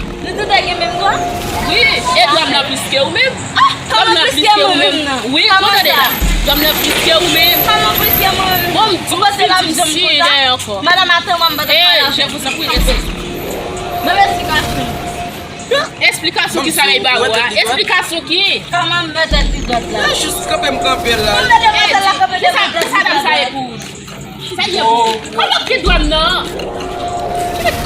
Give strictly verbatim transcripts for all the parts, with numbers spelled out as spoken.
Nou tout gen menm dwa? Wi, e dwa m nan plis ke ou menm. Ah, kòman plis ke mwen menm nan? Wi, kòman sa? Dwa m nan plis ke ou menm. Kòman plis ke mwen menm? Bon, m di w si, di w si, dèyè ankò. Madanm, atann, mwen, mwen, eh, je vous en prie, excuse. Mwen, eksplikasyon. Eksplikasyon ki sa lè ba ou a? Eksplikasyon ki? Kòman m mete ti dòt la? Mwen jis kanpe m kanpe la. Mwen mete dòt la, kanpe dòt la. Sa dam sa ye pou ou? Sa ye pou ou? Kòman ki dwa m nan?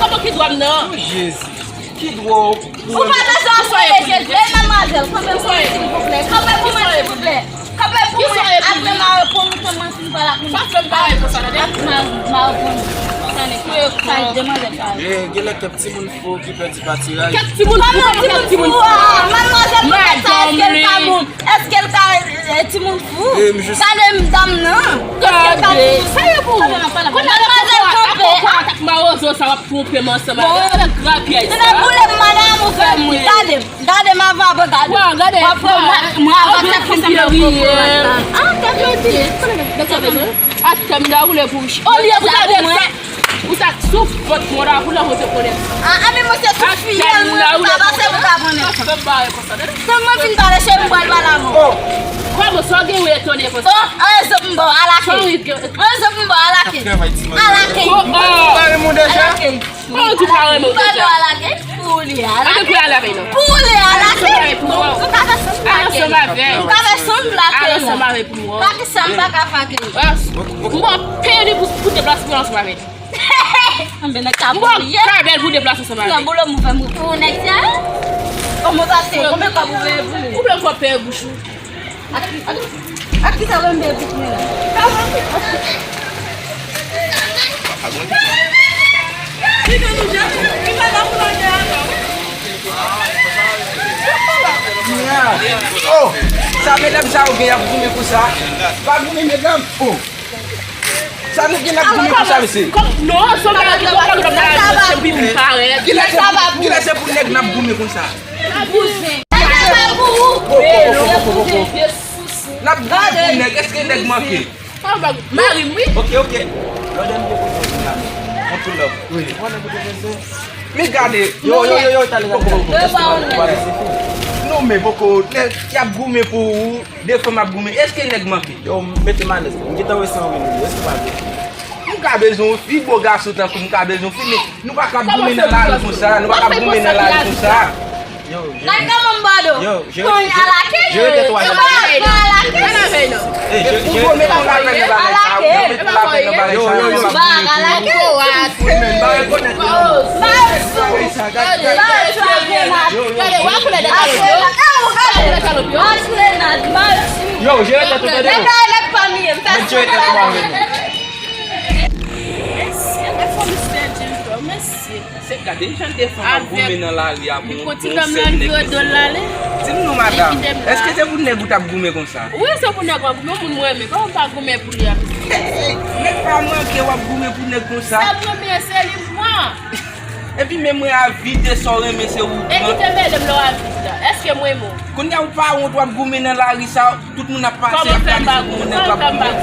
Kòman ki dwa m nan? Oh, Jezi. Ki dwa w? Ou pa bezwen ap rele Jezi. Ey, madmwazèl, kanpe pou mwen, silvouplè. Kanpe pou mwen, silvouplè. Kanpe pou mwen. Apre m a reponn ou kòman si m pa la pou mwen. Pa fè m bagay konsa, tande? Ap ma, ma reponn. Tande, kouye, sa demwazèl sa. Gen, gen lè kèk timoun fou ki pèdi patiraj. Kèk timoun fou, kòman kèk timoun fou? Madmwazèl, kòman sa, èske l pa moun? Èske l ka, eh, timoun fou? Gade m dam nan. Gade, sa ye pou ou? Kounye a, madmwazèl, kanpe. Ak mawozo sa w ap twonpe m ansanm avè l. Avèk grapyay sa. Ou vle boule m, madanm, ou fè m ri. Gade m, gade m avan, avan, gade. W ap fè mwen, mwen avan tèt fanm ki nan kokorat la. Ah, tèt yo di. Atè m da woule pou ou. Olye pou gade sa. Ou sa sou vant mwen la, pou lè ou te konnen. Ah, ah, men mwen se sou fiyèl mwen, pou ka pase, pou ka konnen. Fè m bare konsa, tande? Tan mwen fin pale, cheri, m pral pale avè w. Oh! Kòman sa w gen ou etone konsa? Oh, an rezon m ba w, alake. An rezon m ba w, alake. Alake. Oh, oh. Ou pa renmen w deja? Alake. Kòman ou di ou pa renmen w deja? M pale w alake. Pou ou li alake. Pou ou li alake. Pou ou li alake. Ou ka fè sanm lake. Ou ka fè sanm lake. Ou pa gen sanm pa ka fake. M ap peye li pou, pou deplasman ansanm avè li. Anben nèg sa pou li ye. M ap peye li pou deplasman ansanm avè li. Nan boulom ou fè m pou nèg sa. Kòman sa se? Konbyen kòb ou peye pou li? Konbyen kòb peye bouch ou? Ak, ak, ak ki sa w peye bouch mwen la? Oh, sa medam sa yo gen y ap goumen konsa. Pa goumen medam. Oh. Sa nou gen n ap goumen konsa, mesye? Non, se yon bagay ki poko nan chanm pou m parèt. Kilè se pou, kilè se pou nèg n ap goumen konsa? N ap goumen pou nèg, èske nèg manke? Mari m, wi. Ok, ok. Lòdè m gen pou nou la. On to love. Wi. Ou konnen kote mwen se? Men gade, yo, yo, yo, yo, talè, talè, talè. Non, men poko, nèg, y ap goumen pou ou, de fanm ap goumen. Èske nèg manke? Yo, mete m alèz. M gentan wè se yon wi, wi. Èske w pa vle? M ka bezwen yon fi, bo gason tankou m ka bezwen yon fi, men nou pa ka ap goumen nan lari konsa, nou pa ka ap goumen nan lari konsa. Yo, je Nèg nan manm bado. Yo, je Konnya la ke je rete twa. Yo pa ka la ke. Ala vey non. Eh, je je rete twa. Ala ke. Yo, yo, yo. Ba ala ke. Ou menm ba rekonèt. Yo, yo, yo. Yo, je rete twa. Nèg pa nèg pa miye. Mwen je rete twa. Mesye, mesye, gade jan de fanm ap goumen nan lari a pou pou yon sèl nèg. Di m non, madanm, èske se pou nèg ou t ap goumen konsa? Wi, se pou nèg w ap goumen, yon moun mwen renmen. Kòman m pa goumen pou li a? Hey, nèg pa manke, w ap goumen pou nèg konsa? Sa m renmen, se li m pran. Epi menm mwen avid de sa w renmen, se ou pran. E ki te mele m lè w avid la? Èske m renmen w? Kounye a ou pa wont, w ap goumen nan lari sa, tout moun ap pase, ap gade se pou yon nèg w ap goumen.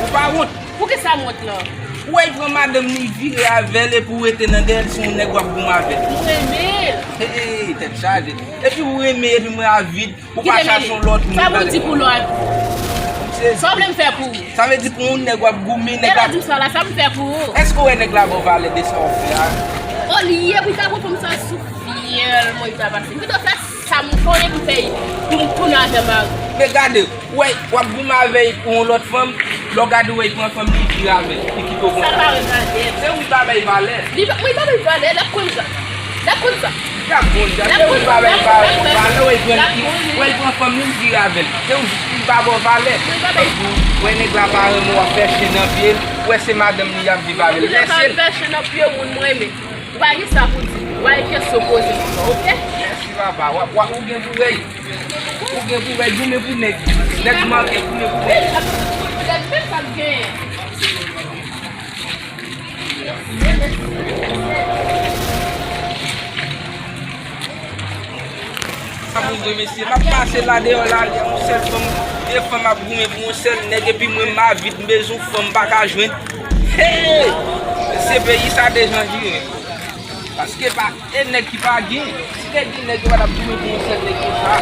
Ou pa wont. Poukisa m wont lan? Ou wè l pran madanm li vire avè l epi w rete nan dèyè l, se yon nèg w ap goumen avè l. M renmen l. Hey, tèt chaje. Epi ou renmen, epi mwen avid, ou pa chache yon lòt moun. Sa pou di pou lòt. Sa w vle m fè pou ou? Sa vle di pou yon nèg w ap goumen, nèg la. Di m sa la, sa m fè pou ou? Èske w wè nèg la ba w valè de sa w fè a? Olye pou l ta kontan m sa sou fyèl mwen ta pase. M pito fè sa m konnen pou fè pou m tounen avè mari. Men gade, w wè, w ap goumen avè l pou yon lòt fanm, lè w gade w wè l pran fanm li vire avè l, li kite w konsa. Sa pa wè valè. Se ou ki pa bay valè. Li pa, mwen pa bay valè, l ap konn sa. L ap konn sa. L ap konn sa. Se ou ki pa bay valè, w wè l pran, w wè l pran fanm li vire avè l. Se ou ki pa ba w valè. Ou wè nèg la pa renmen w, w ap fè chen nan pye l, ou wè se madanm li y ap viv avè l. Lèse l. Fè chen nan pye moun mwen renmen. Ou pa gen sa pou di. Ou pa gen kesyon poze m ankò, oke? Mèsi papa. W ap, w ap, ou gen pou rèy. Ou gen pou rèy, goumen pou nèg. Nèg manke, goumen pou nèg. Gade sa l genyen. Sa pou vre, mesye. M ap pase la deyò la, yon sèl fanm, de fanm ap goumen pou yon sèl nèg, epi mwen m avid, m bezwen yon fanm, m pa ka jwenn. Hey! Se peyi sa dejanjire. Paske pa, e nèg ki pa gen. Si te gen nèg, yo pa t ap goumen pou yon sèl nèg konsa.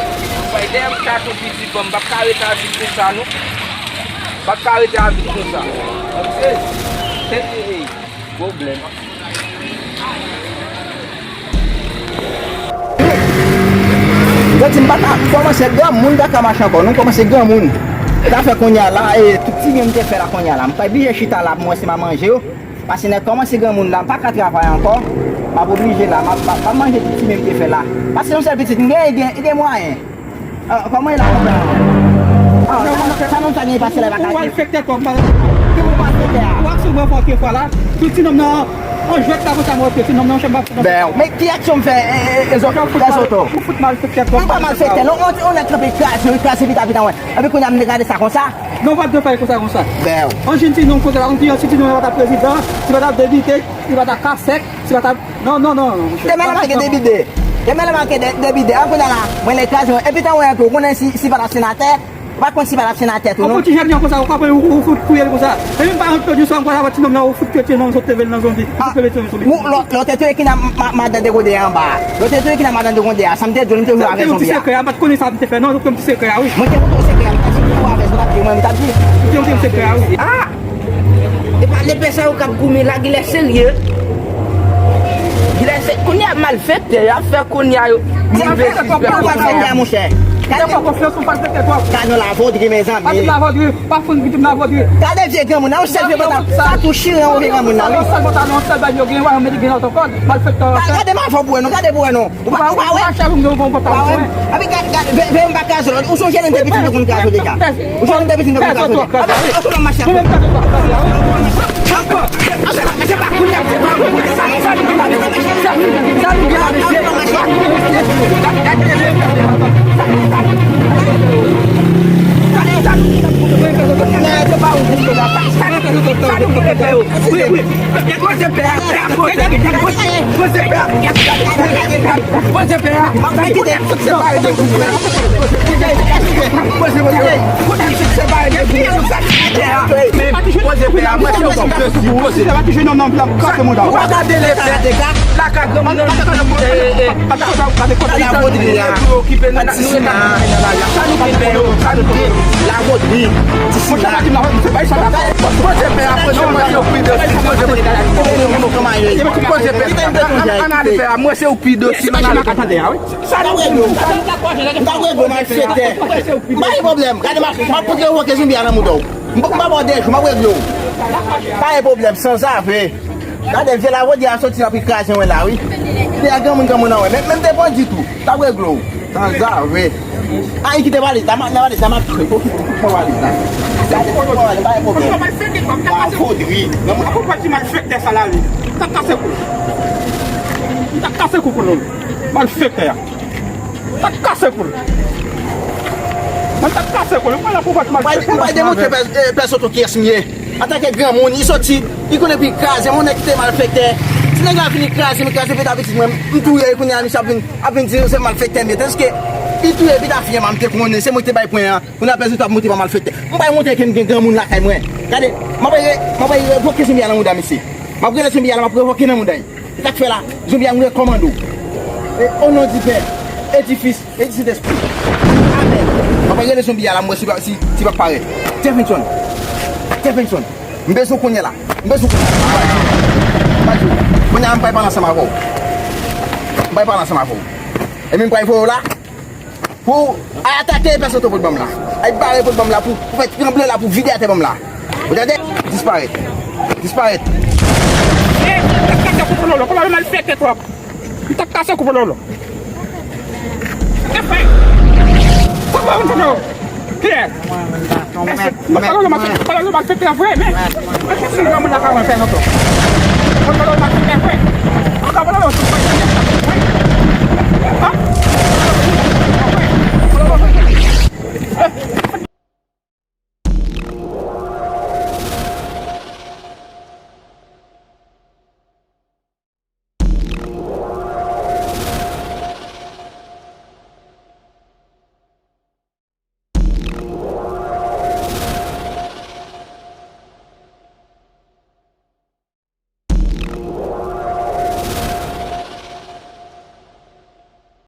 Bay dèyè m katon piti fanm, m p ap ka rete avid konsa, non. M p ap ka rete avid konsa. Paske, hey, hey, hey. Pwoblèm. Yo di m pa ta kòmanse granmoun, m pa ka mache ankò, non, kòmanse granmoun. Sa fè kounye a la, e, tout ti byen m te fè la kounye a la. M pa oblije chita la pou mwen si m a manje yo. Paske nèg kòmanse granmoun la, m pa ka travay ankò. M ap oblije la, m ap, m ap, m ap manje tout ti byen m te fè la. Paske yon sèl pitit, m gen, gen, gen mwayen. Ah, kòman e la konsa? Ah, sa, sa, sa nonm sa gen pase la, pa ka di. Ou al fè tèt ou, pa. Ki pou pase tè a? Ou ap sou mwen fò ke fwa la. Tout ti nonm nan, an jwèt la konsa, mwen, ti nonm nan, chanm pa. Ben, men ki aksyon m fè, e, e, e, Zoto, frè Zoto? Ou fout malfektè twòp. M pa malfektè, non, on, on nèg kanpe kraze, kraze pita pita, wè. Epi kounye a m gade sa konsa. Non, w pa t dwe fè konsa, konsa. Ben. An jèn ti nonm konsa la, on ti, on ti nonm pa t ap prezidan, si pa t ap depite, si pa t ap kasèk, si pa t ap Non, non, non, non, monchè. Demen l manke depite. Demen l manke de, depite. An kounye a la, mwen lè kraze mwen. Epi tan wè tou, ou konnen si, si pa t ap senatè, ou pa konn si pa t ap senatè tou, non. Ou ti jèn konsa, ou pa pran, ou, ou fout touye l konsa. Epi m pa rann pèdi sa ankò, la ti nonm nan, ou fout touye ti nonm, sot leve l nan zonbi. Ou fout leve ti nonm zonbi. Lè w te touye ki nan madan de gode anba. Lè w te touye ki nan madan de gode a, sa m te di w, m te jwe avè zonbi a. Ti sekrè a, m pa t konnen sa m te fè, non, ou konn ti sekrè a, wi. Mwen te konn sekrè a, m ta di, ou avè zòt ap di, mwen, m ta di. Ou te konn sekrè a, wi. Ah! Epa lepè sa yo k ap goumen la, genlè serye. Genlè se, kounye a malfektè, y ap fè kounye a yo rive sispèk. Ou pa fè konfyans, ou pa fè twòp. Gade yon lavodri, mezanmi. Pa di m lavodri, pa foun di m lavodri. Gade vye granmoun nan, yon sèl vye pantalon. Sa tou chire yon vye granmoun nan, wi. Yon sèl pantalon, yon sèl bag yo gen, w a yon mèt gen otokòd, malfektè. Gade m avè w pou wè non, gade pou wè non. Ou pa, ou pa wè? Ou pa wè? Epi gad, gad, veye, veye m pa kraze w. Ou sonje lè n te piti, nou te konn kraze w deja. Ou sonje lè n te piti, nou te konn kraze w deja. Epi, epi, epi, mache. Poze pè a. Poze pè a. Poze pè a. Poze pè a. Poze pè a. Mwen se yon ti gason ki poze. Ou pa gade lefè. Lakay granmoun nan, li tann li pou okipe nou, nou rete nan la. Sa nou te fè yo, sa nou te. Lavodri, ti sila. Poze pè a, poze pè yo pi de si, poze pè. Poze pè. Ann ale fè a, mwen se ou pi de si, ann ale. Sa nou te. M ta regle w, m ta regle w, malfektè. M pa gen pwoblèm. Gade, m ap, m ap revoke zonbi a nan mouda w. M pa, m pa ba w de jou, m ap regle w. Pa gen pwoblèm, sanzave. Gade, vye Lavodri a soti, l ap kraze mwen la, wi. Li a granmoun, granmoun an, wè. Men, men m te pran ditou. L ap regle w. Sanzave. A, li kite valiz la, m ap, nan valiz la, m ap kwe. Okipe, kite valiz la. Gade, kite valiz, pa gen pwoblèm. Lavodri. Akonpati malfektè sa la, li. M ta kase kou l. M ta kase kou l. Malfektè a. M ta kase kou l. Mwen ta kase kou l. Mwen la pou bat mal. Mwen, mwen demontre pè, eh, pè Soto kiyès m ye. Antanke granmoun, li soti, li konnen pou li kraze, mwen nèg ki te malfektè. Ti nèg la vini kraze m, kraze pita pitit mwen, m touye l, kounye a misye ap vin, ap vin di se malfektè m ye. Tandiske li touye pita fi an, m te konnen, se mwen ki te bay pwen an. Kounye a pè Soto ap monte pa malfektè. M bay montre ke m gen granmoun lakay mwen. Gade, m ap re-, m ap revoke zonbi a nan mouda misye. M ap rele zonbi a la, m ap revoke nan mouda l. E sa k fè la, zonbi a mouri kòmando. E o non di Pè, e di Fis, e di Sentespri. Amèn. M ap rele zonbi a la, m wè si, si, si l ap parèt. Jefferson. Jefferson. M bezwen w kounye a la. M bezwen w kounye a la. M pa di w. M pa di w. Kounye a m pral pale ansanm avè w. M pral pale ansanm avè w. Epi m pral voye w la. Pou al atake pèsonn to pot banm la. Al bare pot banm la pou, pou fè tranble la, pou vide atè banm la. Ou tande? Disparèt. Disparèt. Eh, m ta kase kou pou Lolo. Kòman l malfektè twòp? M ta kase kou pou Lolo. Sa fè? Kòman m pou Lolo? Kiyès? Mwen pa Lolo malfektè, mwen pa Lolo malfektè vre, men. Mwen pa Lolo malfektè vre. Mwen pa Lolo malfektè vre. Mwen pa Lolo malfektè vre.